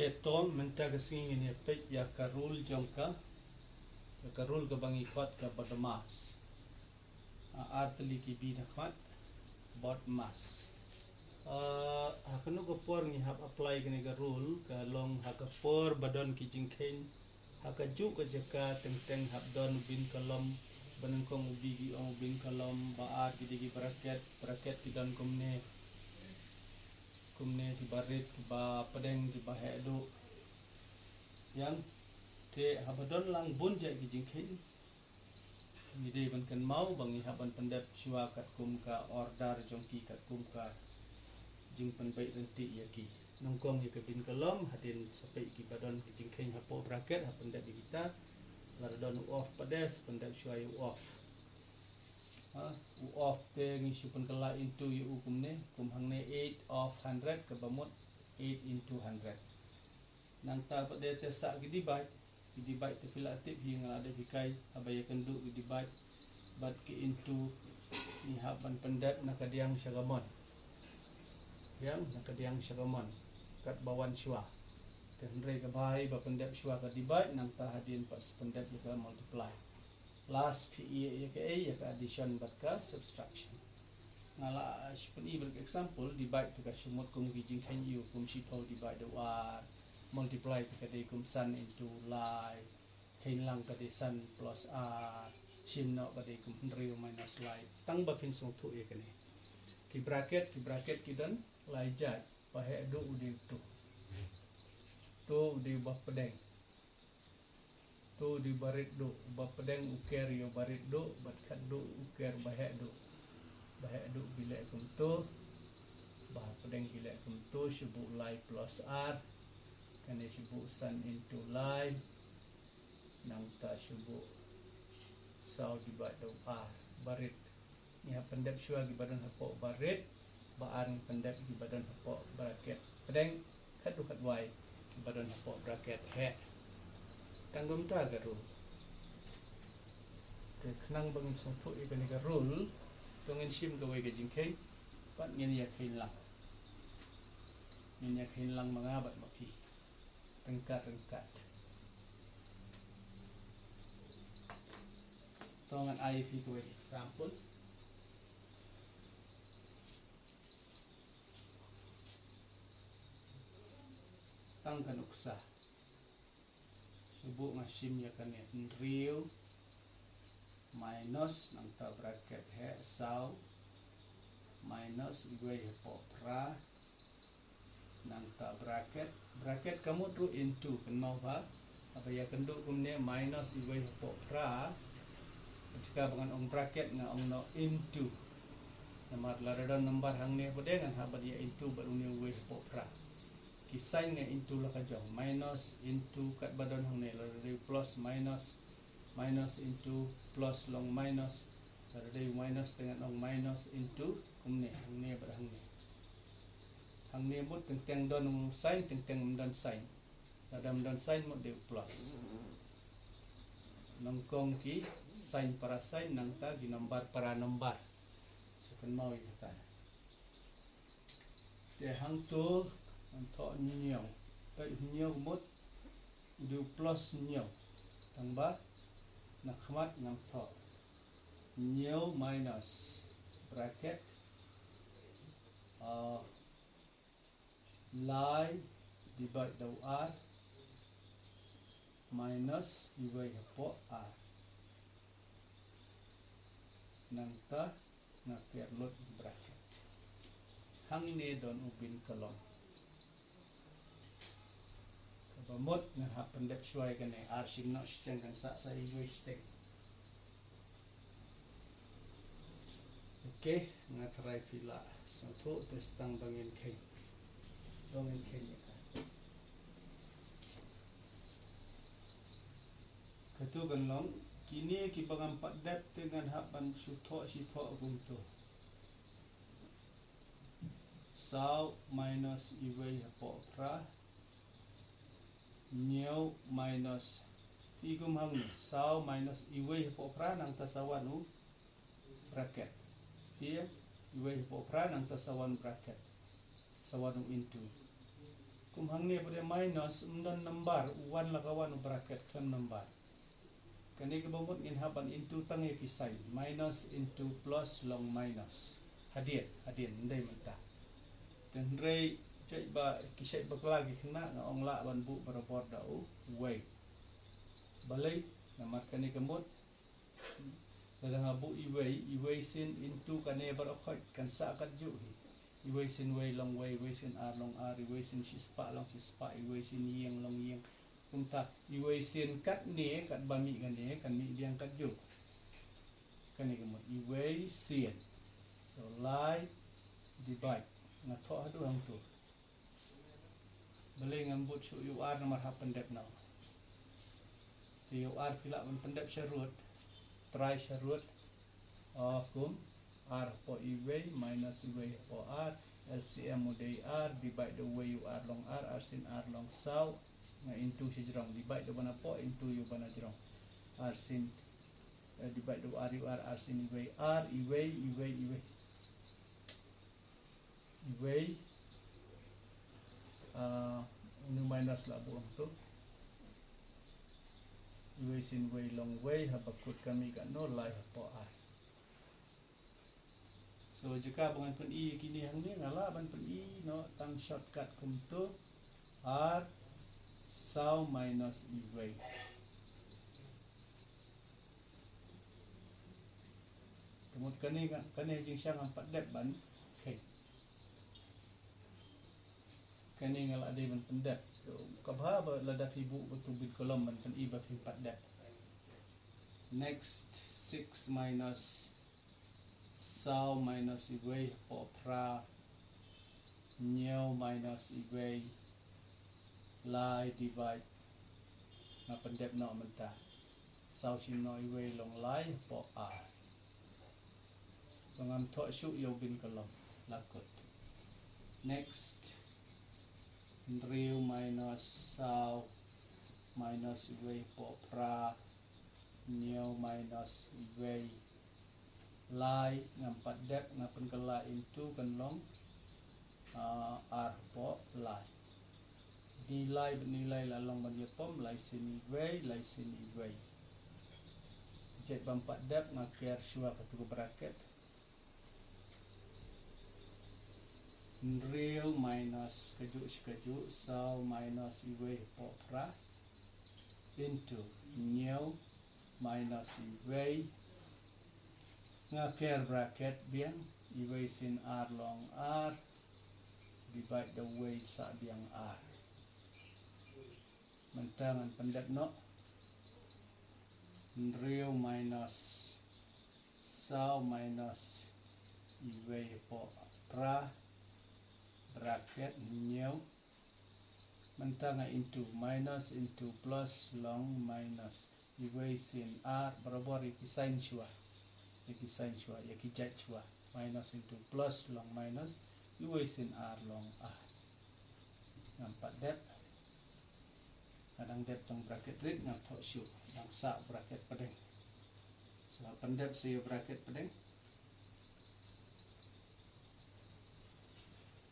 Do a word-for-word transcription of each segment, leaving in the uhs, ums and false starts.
Te to mynta ka sngi ngin ïa peit ïa ka rule jong ka, ïa ka rule kaba ngi khot ka BODMAS. A, ar tylli ki B na khmat, BODMAS. A, ha kano ka por ngi hap apply kane ka rule, ka long ha ka por ba don ki jingkheiñ ha kajuh ka jaka, teng teng hap don u bin kolom, ba nyngkong u B ki ong u bin kolom, ba ar ki dei ki bracket, bracket ki don kumne, kumne, kiba rit, kiba pdeng, kiba heh duh. Ïa, te haba don lang bun jait ki jingkheiñ, ngi dei ban kynmaw ba ngi hap ban pyndep shuwa katkum ka order jong ki, katkum ka jingpynbeit ryntih ïa ki. Nyngkong ïa ka bin kolom, hadien sa peit kiba don ki jingkheiñ hapoh bracket, hap pyndep ïa kita. Lada don u of pat de, sa pyndep shuwa ïa u of. Ha, u of te ngi shu pynkylla into ïa u kumne, kum hangne eight of hundred, kaba mut eight into hundred. Nangta pat de te sa ki divide, ki divide te phi la tip hi, nga la dep hikai, haba ïakynduh ki divide bad ki into, ngi hap ban pyndep na ka diang sha ka mon. Ïa, na ka diang sha ka mon, katba wan shuwa. Te hynrei ka bha hi ba pyndep shuwa ka divide, nangta hadien pat sa pyndep ïa ka multiply. Last phi ïa, ïa ka, ïa ka addition bad ka subtraction. Nga la shu pyni bad ka example, divide te ka shu mut kum ki jingkheiñ ïa u, kum shiphew divide da u ar, multiply te ka dei kum san into lai, kheiñ lang ka dei san plus ar, shim noh ka dei kum hynriew minus lai. Tang ba phin sngewthuh ïa kane. Ki bracket, ki bracket ki don lai jait, ba heh duh u dei u two. Two u dei uba pdeng. Two u dei uba rit duh, uba pdeng u ker ïa uba rit duh, bad khatduh u ker uba heh duh. Ba heh duh ki leh kum two, ba pdeng ki leh kum two, shu buh lai plus ar. Kane shu buh san into lai. Nangta shu buh saw divide da u ar, ba rit. Ngi hap pyndep shuwa kiba don hapoh ba rit, ba ar ngi pyndep kiba don hapoh bracket pdeng, khatduh khatwai kiba don hapoh bracket heh. Tang kumta ka rule. Te khnang ba ngin sngewthuh ïa kane ka rule, to ngin shim kawei ka jingkheiñ, bad ngin ïa kheiñ lang. Ngin ïa kheiñ lang ma nga bad ma phi. Ryngkat ryngkat. To ngan ai phi kawei example. Tang ka nuksa. Shu buh nga shim ïa kane, hynriew minus, nangta bracket heh, saw, minus iwei hapoh phra, nangta bracket, bracket ka mut ruh into, kynmaw ba haba ïakynduh kumne minus iwei hapoh phra, jaka ba ngan ong bracket nga ong noh into. Namar lada don number hangne pat de ngan hap ban ïa into bad une uwei hapoh phra. Ki sign nga into la ka jong, minus, into, katba don hangne, lada dei plus, minus, minus into plus long minus. Lada dei minus te ngan ong minus into, kumne, hangne bad hangne. Hangne mut teng teng don sign, teng teng ym don sign. Lada ym don sign mut dei u plus. Nyngkong ki sign para sign, nangta ki number para number. Shu kynmaw ïa kata. Te hangto ngan thoh hynñiew. Peit hynñiew mut u dei u plus hynñiew. Tang ba na khmat ngam thoh. Hynñiew minus bracket, ah, lai divide da u ar minus iwei hapoh ar. Nangta nga ker lut bracket. Hangne don u bin kolom. Kaba mut ngan hap pyndep shuwa ïa kane, ar shim noh shiteng, kan sah sa iwei shiteng. Okay, nga tharai phi la sngewthuh, te sa tang ba ngin kheiñ. Ba ngin kheiñ ïa ka. Katu kan long, kine kiba ngam pat dep te ngan hap ban shu thoh shi thoh kumto. Saw minus iwei hapoh phra. Hynñiew minus, phi kum hangne, saw minus iwei hapoh phra nangta sa wan u bracket. Phi, iwei hapoh phra nangta sa wan bracket. Sa wan u into. Kum hangne pat de minus, ym don number, u wan la ka wan u bracket khlem number. Kane kaba mut ngin hap ban into tang ïa ki sign. Minus into plus long minus. Hadien, hadien, ym dei mynta. Te hynrei, jait ba, ki shait bakla ki khynnah nga ong lah ban buh barabor da u wei. Balei, namar kane ka mut, lada nga buh iwei, iwei sien into kane baroh khoit, kan sah katjuh hi. Iwei sien wei long wei, iwei sien ar long ar, iwei sien shispah long shispah, iwei sien ïing long ïing. Kumta, iwei sien katne, katba mih kane, kan mih biang katjuh. Kane ka mut, iwei sien. So, lai, divide. Nga thoh haduh hangto. Balei ngam bud shuh ïa u ar namar hap pyndep noh. Te ïa u ar phi lah ban pyndep sharud. Try sharud. O, kum ar hapoh iwei minus iwei hapoh ar. L C M u dei ar, divide da uwei u ar long ar, ar sien ar long saw. Nga into shajrong, divide da u ba napoh, into ïa u ba najrong. Ar sien, eh, divide da u ar ïa u ar, ar sien iwei, ar, iwei, iwei, iwei. Iwei, ah, une u minus lah buh hangto. Iwei sien wei long wei, haba kut ka mih katno, lai hapoh ar. So, jaka ba ngan pyni ïa kine hangne, nga lah ban pyni noh tang shortcut kumto, ar, saw minus iwei. Te mut kane, kane jingshisha ngam pat dep ban kheiñ. Kane nga lah dei ban pyndep. So, ka bha ba lada phi buh katu bit kolom ban pyni ba phin pat dep. Next, six minus saw minus iwei hapoh phra, hynñiew minus iwei, lai divide. Nga pyndep noh mynta. Saw shim noh iwei long lai hapoh ar. So ngam thoh shuh ïa u bit kolom. La kut. Next. Hynriew minus saw minus iwei hapoh phra, hynñiew minus iwei, lai, ngam pat dep, nga pynkylla into kan long, ah, ar hapoh lai. Une lai bad une lai la long ban ïapom, lai sien iwei, lai sien iwei. Jait bym pat dep nga ker shuwa katu ka bracket. Hynriew minus kajuh shi kajuh, saw minus iwei hapoh phra, into hynñiew minus iwei. Nga ker bracket biang, iwei sien ar long ar, divide da uwei sah biang ar. Mynta ngan pyndep noh. Hynriew minus saw minus iwei hapoh phra, bracket hynñiew. Mynta nga into, minus into plus long minus. Iwei sien ar, barabor ïa ki sign shuwa. Ïa ki sign shuwa, ïa ki jait shuwa. Minus into plus long minus. Iwei sien ar long ar. Ngam pat dep. Nga dang dep tang bracket rit, ngam thoh shuh. Dang sah bracket pdeng. Sa pyndep sa ïa bracket pdeng.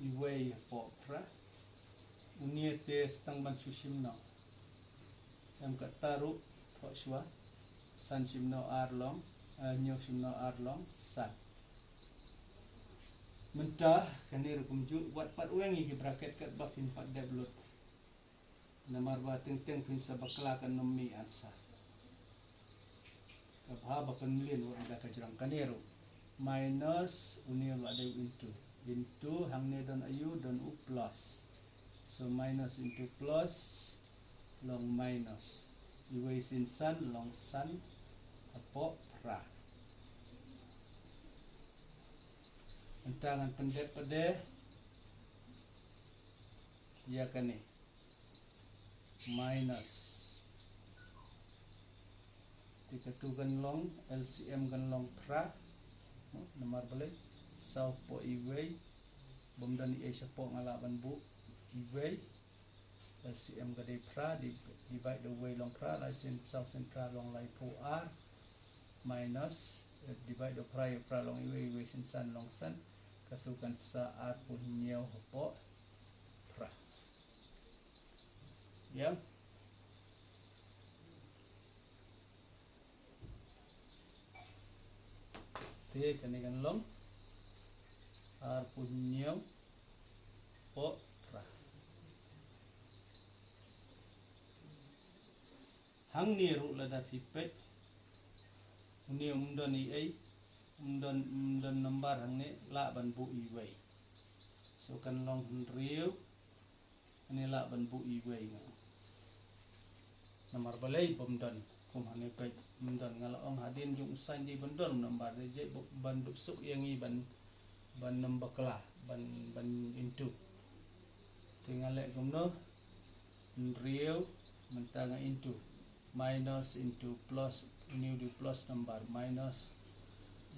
Iwei hapoh phra. Une te stang ban shu shim noh. Em, kata ruh thoh shuwa. San shim noh ar long, eh, hynñiew shim noh ar long san. Mynta kane ruh kumjuh, wat pat weng ïa ki bracket katba phin pat dep lut. Namar ba teng teng phin sa bakla, kan ym mih answer. Ka bha ba pynmlien wat da ka jrong. Kane ruh minus, une u la dei u into. Into, hangne don aïu, don u plus. So minus into plus long minus. Iwei sien san long san hapoh phra. Mynta ngan pyndep pat de ïa kane. Minus. Te katu kan long, L C M kan long phra. No, namar balei? Saw hapoh iwei. Bym don ei shapoh, nga lah ban buh iwei. L C M ka dei phra, di, divide da uwei long phra, lai sien saw sien phra long laiphew ar. Minus, eh, divide da phra ïa phra long iwei, iwei sien san long san. Katu kan sah arphew hynñiew hapoh phra. Ïa. Te kane kan long arphew hynñiew poh phra. Hangne ruh lada phi peit, une um don ei ei, um don, um don number hangne, lah ban buh iwei. So kan long hynriew, hangne lah ban buh iwei nga. Namar balei bym don, kum hangne peit, um don, nga la ong hadien jong u sign dei ban don number, dei je ban duk suk ïa ngi ban, ban nym bakla, ban, ban into. Te nga leh kumno, hynriew, mynta nga into, minus into plus, une u dei plus number, minus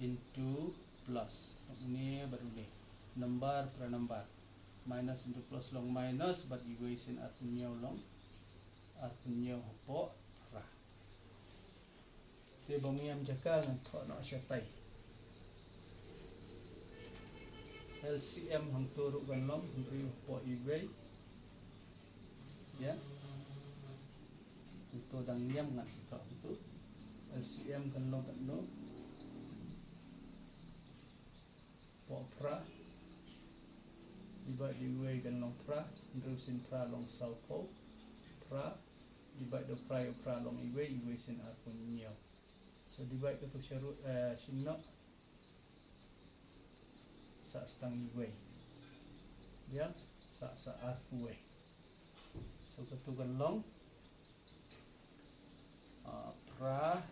into plus, une bad une, number phra number, minus into plus long minus, bad iwei sien arphew hynñiew long arphew hynñiew hapoh phra. Te ba ngi ïam jaka ngan thoh noh shatai. L C M hangto ruh kan long hynriew hapoh iwei. Ïa. Hangto dang ngiam ngan sa thoh hangto. L C M kan long katno? Poh phra. Divide da iwei kan long phra. Hynriew sien phra long sawphew. Phra. Divide da phra ïa phra long iwei, iwei sien arphew hynñiew. So divide kato sha ruh, eh, shim noh. Sah sa tang iwei. Ïa, sah sa arphew wei. So kato kan long, ah, phra.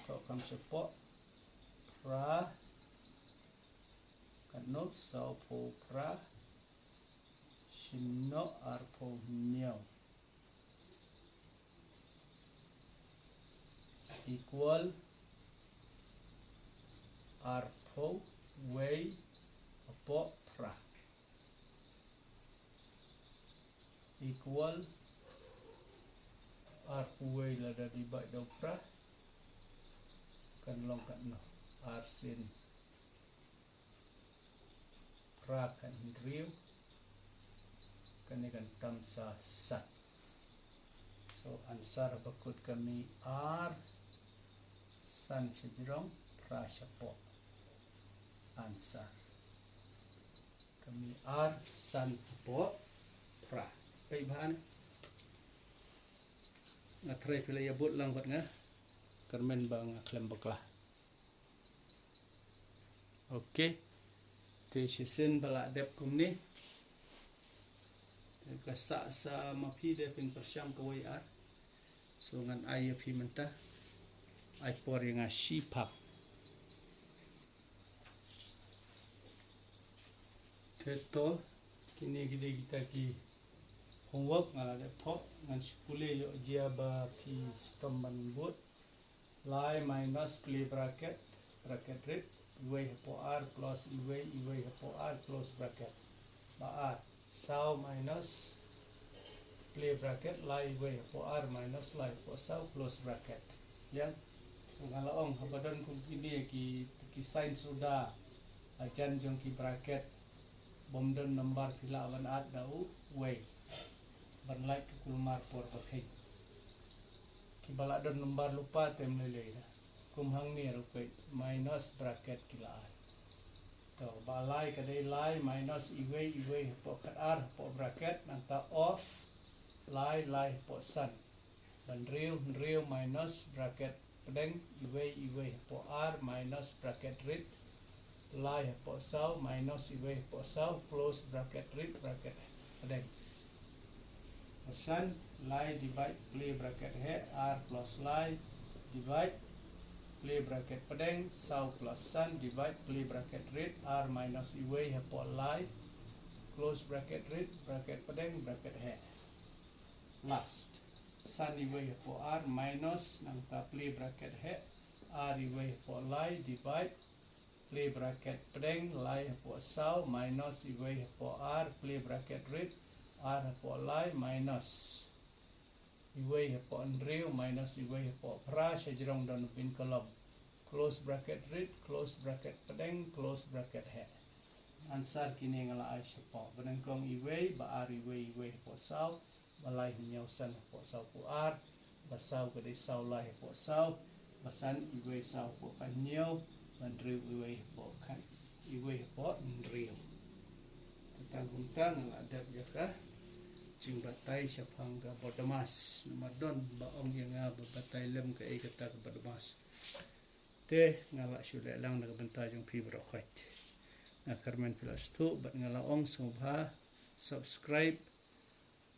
Thoh kam shapoh. Phra. Katno, sawphew phra. Shim noh arphew hynñiew. Equal arphew wei hapoh phra. Equal arphew wei lada divide da phra. Kan long katno? Ar sien phra kan hynriew, kane kan tam sa san. So answer ba kut ka mih ar, san shajrong, phra shapoh. Answer ka mih ar, san hapoh phra. Peit bha ne. Nga tharai phi la ïa bud lang bad nga. Kyrmen ba nga khlem bakla. Ok. Te shisien ba la dep kumne. Te ka sah sa ma phi de phin pyrshang kawei ar. So ngan ai ïa phi mynta. Ai por ïa nga shi phang. Te to, kine ki dei kita ki homework nga la dep thoh, ngan shu pule ïoh jia ba phi shitom ban bud. Lai minus plie bracket, bracket rit, iwei hapoh ar plus iwei, iwei hapoh ar close bracket. Ba ar, saw minus plie bracket, lai iwei hapoh ar minus lai hapoh saw close bracket. Ïa. So nga la ong haba don kum kine ki, ki sign suda hajan jong ki bracket, bym don number phi lah ban add da uwei. Ban lait ka kulmar por ba kheiñ. Kiba la don number lypa te ym lei lei da. Kum hangne ruh peit minus bracket ki la ai. To ba lai ka dei lai minus iwei, iwei hapoh khatar hapoh bracket, nangta of lai, lai hapoh san. Ba hynriew, hynriew minus bracket pdeng, iwei, iwei hapoh ar minus bracket rit, lai hapoh saw minus iwei hapoh saw, close bracket rit, bracket pdeng. Ba san, lai divide plie bracket heh, ar plus lai divide plie bracket pdeng, saw plus san divide plie bracket rit, ar minus iwei hapoh lai, close bracket rit, bracket pdeng, bracket heh. Last. San iwei hapoh ar minus nangta plie bracket heh, ar iwei hapoh lai divide plie bracket pdeng, lai hapoh saw minus iwei hapoh ar plie bracket rit, ar hapoh lai minus iwei hapoh hynriew minus iwei hapoh phra, shajrong don u pynkolom. Close bracket rit, close bracket pdeng, close bracket heh. Answer kine nga la ai shapoh. Ba nyngkong iwei, ba ar iwei, iwei hapoh saw, ba lai hynñiew san hapoh saw phew ar, ba saw ka dei saw lai hapoh saw, ba san iwei saw hapoh khathynñiew, ba hynriew iwei hapoh khat, iwei hapoh hynriew. Te tang kumta nga la dep ïa ka jingbatai shaphang ka BODMAS. Namar don ba ong ïa nga ba batai lem kaei kata ka BODMAS. Te nga la shu leh lang na ka bynta jong phi baroh khoit. Nga kyrmen phi la sngewthuh bad nga la ong sngewbha subscribe.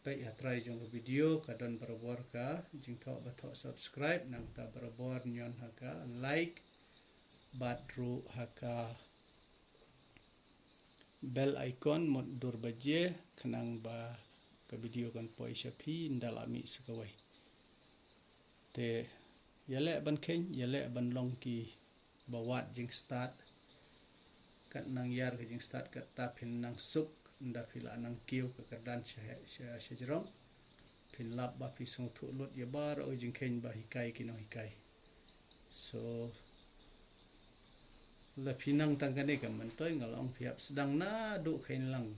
Peit ha trai jong ka video ka don barabor ka jingthoh ba thoh subscribe, nangta barabor ñion ha ka like bad ruh ha ka bell icon mut dur baje khnang ba ka video kan poi sha phi ynda la mih sa kawei. Te ïaleh ban kheiñ, ïaleh ban long ki ba wad jingstad. Kat nang ïar ka jingstad katta phin nang suk ynda phi la nang kiew ka kyrdan sha, sha, sha jrong. Phin lap ba phi sngewthuh lut ïa baroh ka jingkheiñ ba hikai ki nonghikai. So la phi nang tang kane ka myntoi nga la ong phi hap sdang naduh kheiñ lang.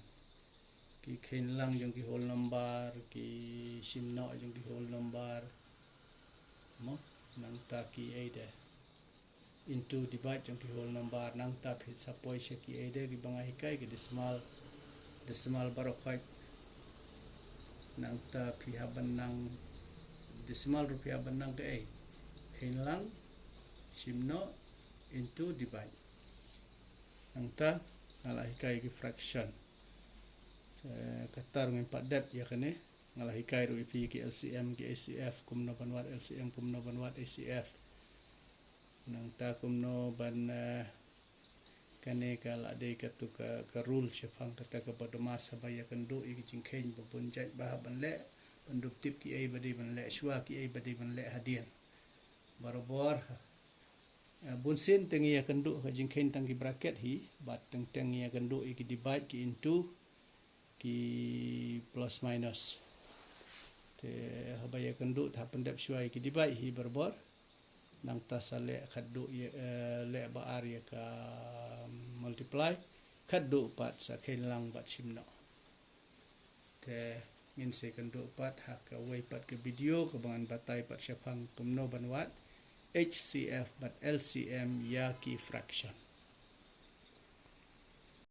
Ki kheiñ lang jong ki whole number, ki shim noh jong ki whole number. Mo, nangta ki ei de into, divide jong ki whole number, nangta phi sa poi sha ki ei de kiba nga hikai ki decimal, decimal baroh khoit. Nangta phi hap ban nang decimal ruh phi hap ban nang kaei, kheiñ lang, shim noh, into, divide. Nangta nga la hikai ki fraction. Sa kata ruh ngin pat dep ïa kane. Nga la hikai ruh ïa phi ki L C M ki H C F, kumno ban wad L C M, kumno ban wad H C F. Nangta kumno ban, eh, kane ka la dei katu ka, ka rule shaphang kata ka BODMAS haba ïakynduh ïa ki jingkheiñ ba bun jait ba hap ban leh, ban dup tip kiei ba dei ban leh shuwa, kiei ba dei ban leh hadien. Barabor, eh, bun sien te ngi ïakynduh ka jingkheiñ tang ki bracket hi, bad teng teng ngi ïakynduh ïa ki divide, ki into, ki plus minus. Te haba ïakynduh te hap pyndep shuwa ïa ki divide hi barabor. Nangta sa leh khatduh ïa, eh, leh ba ar ïa ka multiply, khatduh pat sa kheiñ lang bad shim noh. Te ngin sa ïakynduh pat ha kawei pat ka video kaba ngan batai pat shaphang kumno ban wad H C F bad L C M ïa ki fraction.